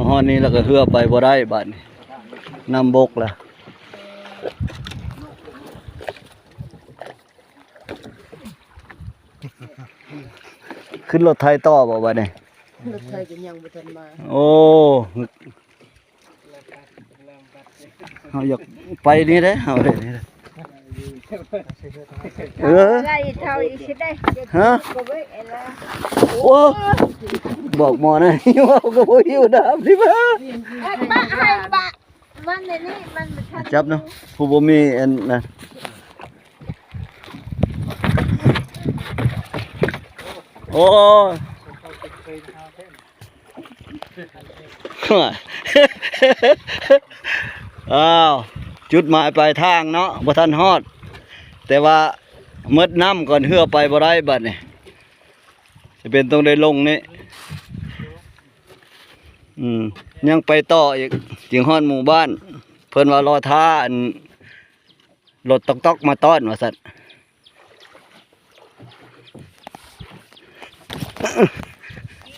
ຮອດນີ້ແລ້ວກໍເຮືອໄປບໍ່ໄດ້ບາດນີ້ ນ້ຳບົກລະ. ຂຶ້ນລົດໄຖຕໍ່ບໍ່ບາດນີ້? ລົດໄຖກໍຍັງບໍ່ທັນມາ. ໂອ້ ເຮົາຢາກໄປນີ້ເດ້ ເຮົາເດ້ນີ້ເດ້. ເອີ ໄດ້ເທົ່າອີກຊິໄດ້. ຮະ? ໂອ້ ບອກໝໍນະ ເວົ້າກໍບໍ່ຫິວນ້ຳນີ້ມາ. ໃຫ້ປະ ໃຫ້ປະ ມັນໃນນີ້ມັນບໍ່ທັນ ຈັບເນາະ ຜູ້ບໍ່ມີອັນນັ້ນ. ໂອ້ຍ ອ້າວ ຈຸດໝາຍປາຍທາງເນາະ ບໍ່ທັນຮອດ ແຕ່ວ່າໝົດນ້ຳກ່ອນ ເຮືອໄປບໍ່ໄດ້ບາດນີ້ ຈະເປັນຕ້ອງໄດ້ລົງນີ້. ອືມ ຍັງໄປຕໍ່ອີກ ຈຶ່ງຮອດໝູ່ບ້ານ. ເພິ່ນວ່າລໍຖ້າອັນ ລົດຕ໊ອກໆມາຕ້ອນວ່າຊັ້ນ.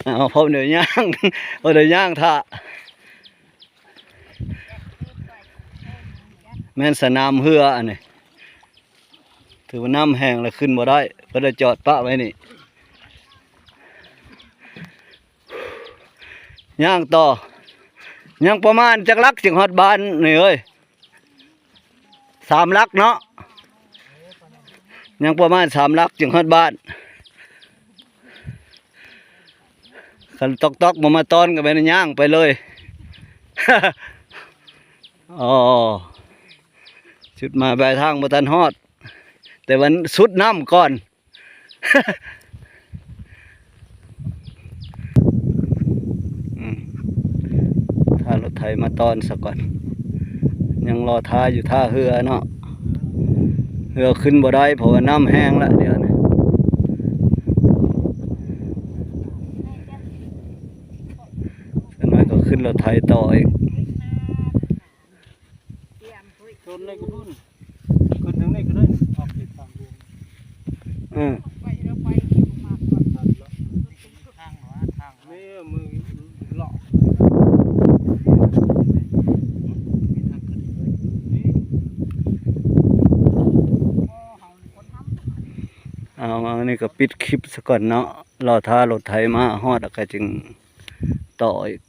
ເອົາ ພໍໄດ້ຍ່າງ ພໍໄດ້ຍ່າງຖ້າ ແມ່ນສະໜາມເຮືອອັນນີ້ ຖືວ່ານ້ຳແຫ້ງແລ້ວຂຶ້ນບໍ່ໄດ້ ກໍໄດ້ຈອດປະໄວ້ນີ້. ຍ່າງຕໍ່ ຍັງປະມານຈັກຫຼັກຈຶ່ງຮອດບ້ານນີ້ເອີຍ? ສາມຫຼັກເນາະ ຍັງປະມານສາມຫຼັກຈຶ່ງຮອດບ້ານ. ຄັນຕ໊ອກໆບໍ່ມາຕ້ອນກໍແມ່ນຍ່າງໄປເລີຍ. ອໍ ຈຸດໝາຍປາຍທາງບໍ່ທັນຮອດ ແຕ່ວ່າສຸດນ້ຳກ່ອນ. ອືມ ຖ້າລົດໄຖມາຕ້ອນສາກ່ອນ ຍັງລໍຖ້າຢູ່ ຖ້າເຮືອເນາະ ເຮືອຂຶ້ນບໍ່ໄດ້ ເພາະວ່ານ້ຳແຫ້ງລະດຽວນີ້. ສາວນ້ອຍກໍຂຶ້ນລົດໄຖຕໍ່ອີກ. ໂຊນໃນກະພຸ້ນ ຂຶ້ນທາງນີ້ກໍໄດ້ ອອກເຂດທາງຫຼວງ. ເອີ ໄປເດີ ໄປ ທາງ ທາງນີ້ ມືເລາະ ມີທາງຂຶ້ນເລີຍນີ້. ເອົາ ອັນນີ້ກໍປິດຄລິບສາກ່ອນເນາະ ລໍຖ້າລົດໄຖມາຮອດ ແລ້ວກໍຈຶ່ງຕໍ່ອີກ.